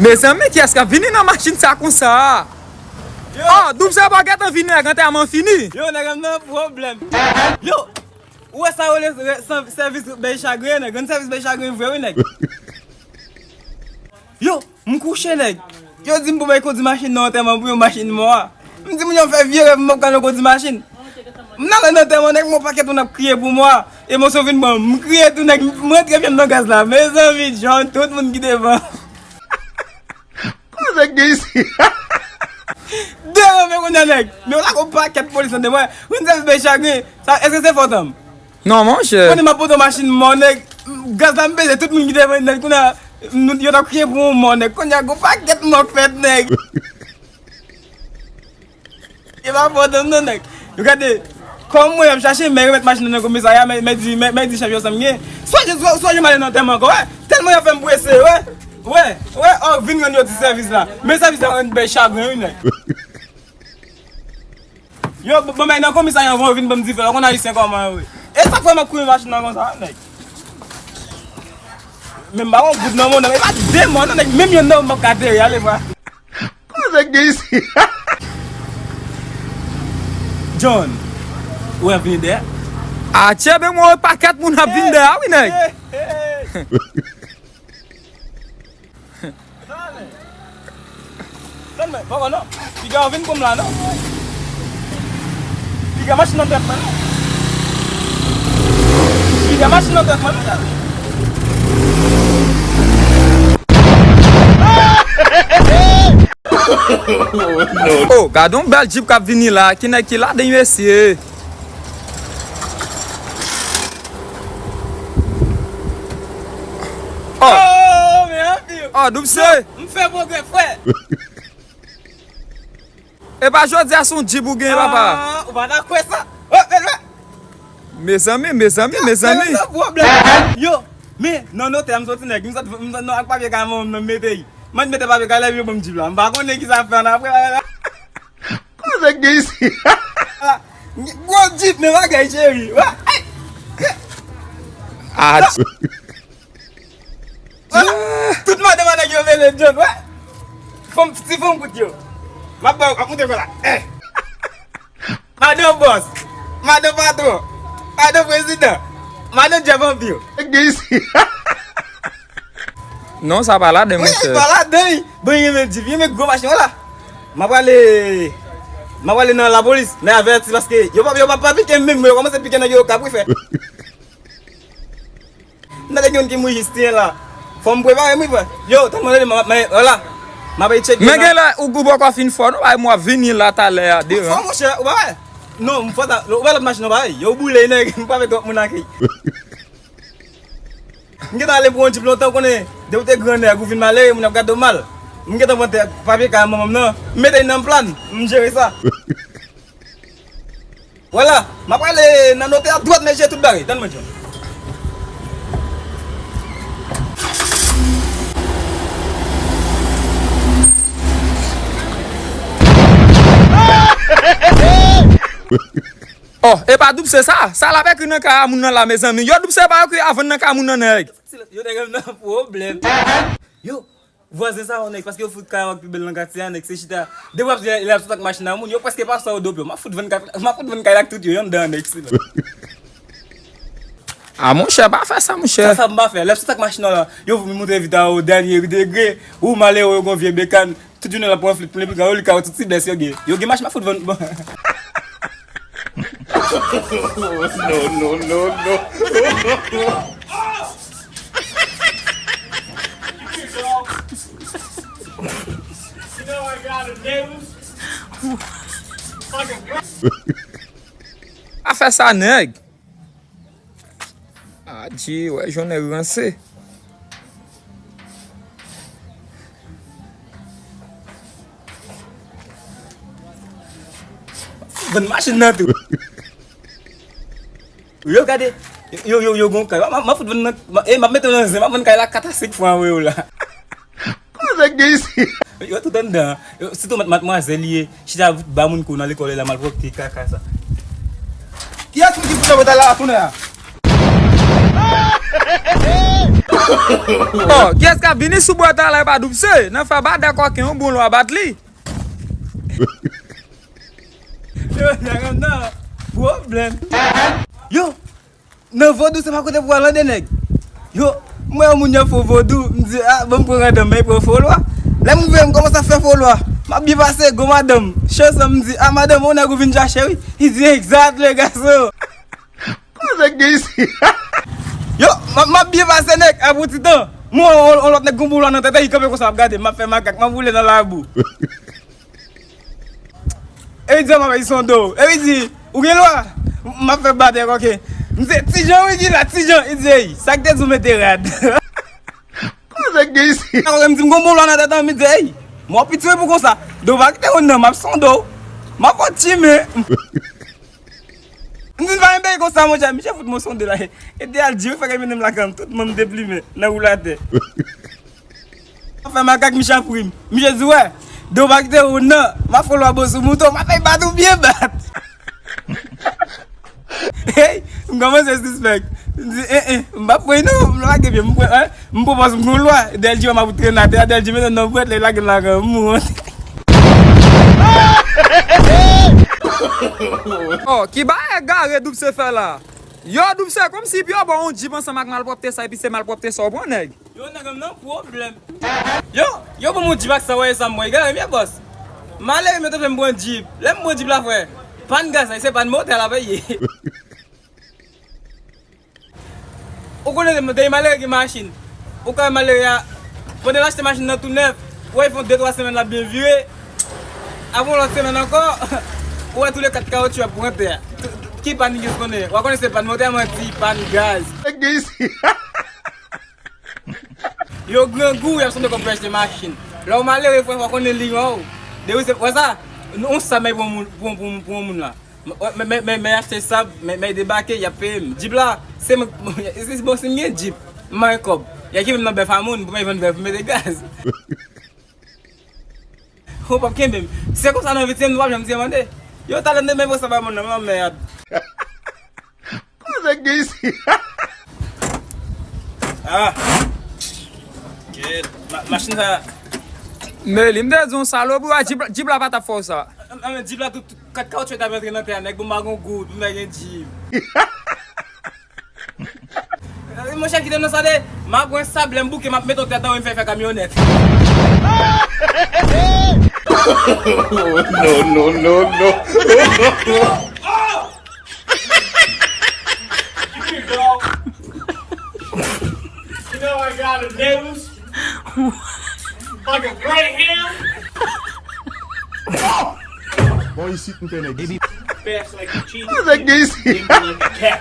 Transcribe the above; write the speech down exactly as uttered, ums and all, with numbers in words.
Mezanmi, kiyès k ap vini nan machin sa konsa? Yo! Oh, Doub Seba gentan vini, nèg, antèman fini. Yo, nèg, m nan pwoblèm. Yo, ou wè sa yo rele sèvis bèy chagren, nèg? Rann sèvis bèy chagren vre, wi, nèg. Yo, m kouche, nèg. Yo di m pou bay kondi machin nan antèman pou yon machin mò a. M di moun yo m fè vye rèv, m p ap ka nan kondi machin. M nan nan antèman, nèg, m wè yon pakèt moun ap kriye pou mò a. Emosyon vin pran m. M kriye tou, nèg, m rantre pye m nan gaz la. Mezanmi, John, tout moun ki devan. Kote nèg gen isi? Devan men kounye a, nèg. Men w lage yon pakèt polis nan devan. Moun sèvis bèy chagren. Sa, èske se fòt an m? Non, monchè. Konnen m ap pote yon machin mò, nèg. Gaz la m peze, tout moun ki devan, nèg. Kounye a, m, yo t ap kriye pou yon mò, nèg. Kounye a, gon pakèt mò k fèt, nèg. E pa fòt an m non, nèg. Yo gade, kòm mwen y ap chache, men remèt machin nan nan komisarya, men, men di, men, men di chèf yo sa m gen. Swa je, swa, swa je m ale nan antèman ankò, wè. Tèlman y ap fè m prese, wè. Wè, wè, oh, vin rann yo ti sèvis la. Men sèvis la rann bèy chagren, wi, nèg. Yo, bon, men nan komisarya anvan yo vin ban m dife, w konn ayisyen kòman yo ye. E sa k fè m ap kouri machin nan konsa, nèg. Men m pa gon goud nan men w, non, e pa de mò, non, nèg, menm yonn nan w m p ap ka tere, ale vwa. Kote nèg gen isi? John, ou wè vini dèyè? Atye, men mwen wè pakèt moun ap vin dèyè, wi, nèg. Tann mwen, poko non. Piga w vin pou m la non. Piga machin nan tèt mwen non. Piga machin nan tèt mwen non. Oh, gade yon bèl Jeep k ap vini la. Ki nèg ki ladan l, mesye? Oh. Oh, men anpil. Oh, Doub Se. M fè pwogrè, frè. E pa jodi a se yon Jeep ou gen, papa. Ah, ou pa ta kwè sa. Oh, men, men. Mezanmi, mezanmi, mezanmi. Men, men, pwoblèm. Yo, men, nan notè a m soti, nèg. M sot, m sot nan ak papye kay manman m nan, m mete l. Mwen mete papye kay la, epi yo ban m Jeep la. M pa konnen ki sa fè an apre la. Kote nèg gen isi? Gwo Jeep, men bagay, cheri. Wè. Ah, tout madanm a nèg yo mele John, wè. Fanm, ti fanm kout yo. M ap ba w, ap monte kò la. Eh. Madan bòs, madan patwon, madan prezidan, madan Djè Vanpi. Nèg gen isi. Non, sa pa ladan, monchè. Wi, pa ladan, wi. Bon, li renmen Jeep, li renmen gwo machin, wala. M ap prale, m ap prale nan lapolis, men avèti paske yo pa, yo pa, pa pike m menm, yo kòmanse pike nèg yo Okap, wi, frè. M tande gen youn ki mouri jis tiyen la. Fò m prepare m, wi, frè. Yo, tann mwen, tande, m, m, wala. M ap al tcheke. Men gen lè ou, ou poko fin fò, non, bay mwen vini la talè a, devan. Fò, monchè, ou pa wè? Non, m fò ta, ou wè lòt machin nan, pa wè? Yo boule, nèg, m pa fè twòp moun akèy. M gentan ale pou yon Jeep lontan, ou konnen, depi w te gran nèg, ou vin malere, moun ap gade w mal. M gentan pran tè, papye kay manman m nan, m mete l nan plan, m jere sa. Vwala, m ap prale nan notè a dwat, mesye, tout bagay. Tann mwen, John. Oh, e pa Doub Se sa? Sa l ap ekri nan kay a moun nan la, mezanmi. Yo, Doub Se pa ekri avan nan kay moun nan, nèg. Yo, nèg, m nan pwoblèm. Yo, vwazen sa yo, nèg, paske yo fout kay yo pi bèl nan katye a, nèg, se chita. Depi w ap di lè ap sot ak machin nan moun, yo prèske pa sa yo dopyo. M ap fout vann kay, m ap fout vann kay la ak tout yo, yo anndan, nèg, sila. Ah, monchè, pa fè sa, monchè. Sa, sa m pa fè. Lè ap sot ak machin nan la, yo vin monte vit a yo, dènye degre, ou malere, yo gon vye bekan, tout jounen l ap pran flit pou l enpli, yo li ka yo tout ti bès yo gen. Yo gen machin, m ap fout vann. No, no, no, no. Pa fè sa, nèg. Adje, wè, jounen ranse. Vann machin nan tou. Yo gade, yo, yo, yo gon kay. M, m ap fout vann nan, m, e, m ap mete w nan zen, m ap vann kay la kat a senk fwa anvoye w la. Kote nèg gen isi? Yo tout anndan. Yo, sitou mat-, matmwazèl li ye, chita ba moun kou nan lekòl la, malpwòpte, kaka sa. Kiyès moun ki fout anvoye la tounen a? Oh, kiyès k ap vini sou bwat la, e pa Doubse? Nan fè badè kòken, yon bon lwa bat li. Yo, nèg an nan pwoblèm. Yo, nan vodou se pa kote pou al tande nèg. Yo, m wè yon moun y ap fè vodou, m di, ah, bon, m pran randòm, men pran fo lwa. Lè m rive, m kòmanse ap fè fo lwa. M ap byen pase, gon madanm. Chans lan, m di, ah, madanm, yon nèg ou vin chache, wi. Li di, exact, le gason. Kòman nèg gen isi? Yo, m ap, m ap byen pase nèg, apre yon ti tan. M wè yon, yon lòt nèg gon boulò nan tèt, li kanpe konsa, ap gade m, m ap fè makak, m ap woule nan labou. E li di, m ap fè sonde w. E li di, ou gen lwa? M ap fè batè kòken. M di, Ti Jan, wi, ki la, Ti Jan. Li di, ey, sa k te di w mete rad? Kòman nèg gen isi? Apre m di, m gon boulò nan tèt an, m di, ey, m wè w piti wi pou konsa. Donk, pa kite w nan, m ap sonde w. M ap fè w ti men. M di, pa gen bagay konsa, monchè. Misye fout mwen sonde la. E te al di, fè ke mennen m lakay m, tout manm deplimen nan woulatè. M ap fè makak, misye ap ri m. Misye di, wè, de w pa kite w nan, m ap fè w lwa bo sou mouton, m ap fè bat ou byen bat. Hey, m kòmanse sispèk. M di, eh, eh, m p ap pran non, m lage pye, m pran, eh, m pran pòz m gon lwa. Dèlji wè m ap trennen atè a, Dèlji mennen nan bwèt, lè l lage m lakay m, m wont. Oh, ki bagay egare Doubse fè la? Yo, Doubse, kòmsi epi yo ba w yon djip ansanm ak malpwòpte sa, epi se malpwòpte sa w pran, nèg? Yo, nèg an nan pwoblèm. Yo, yo ban m yon djip ak sa, w wè sa m pran, egare m ye, bòs. Malere m yo te fè m pran djip. Lè m pran djip la, frè, pann gaz la, se pann motè la, peye. Ou konnen, dèyè malere gen machin. Ou ka wè malere a, pandan l achte machin nan tou nèf, ou wè, fè de twa semèn l ap byen vire. Apre yon lòt semèn ankò, ou wè tou le kat kawotchou ap pran tè. Ki pann niggas konnen? W a konnen se pann motè, manti, pann gaz. Nèg gen isi. Yo grangou, y ap sonde kòb pou achte machin. Lè w malere, frè, w a konnen li an ou. Depi se, wè sa? Yon sab may pou yon moun, pou, pou, pou yon moun la. Mwen, mwen, mwen, mwen achte sab, mwen, mwen debake, y ap peye m. Djip la, se mwen, se, bon, si m gen djip, m pa gen kòb. Y a ki menm nan bèf a moun, pou mwen vann bèf, mete gaz. Ou p ap kenbe m. Se konsa nan vit, se m nou p ap janm tire mande. Yo, talè m te men pran sab a moun nan, m anmèyad. Kòman nèg gen isi? Ah. Kèt. Ma-, machin sa. Meli, m te di yon salopri, wa, djip la, djip la pa t ap fè w sa. An, an, djip la, tout, tout kat kawotchou t ap rantre nan tè a, nèg, bon, m pa gon goud, m pa gen djip. Monchè, kite m nan sa de, m ap pran sab, lè m bouke, m ap mete yon tèt anwo, m fè fè kamyonèt. No, no, no, no. You know I got a nose like a greyhound. Bon, isit m fè nèg isi. Fast like a cheetah. Nèg gen isi. Limping like a cat.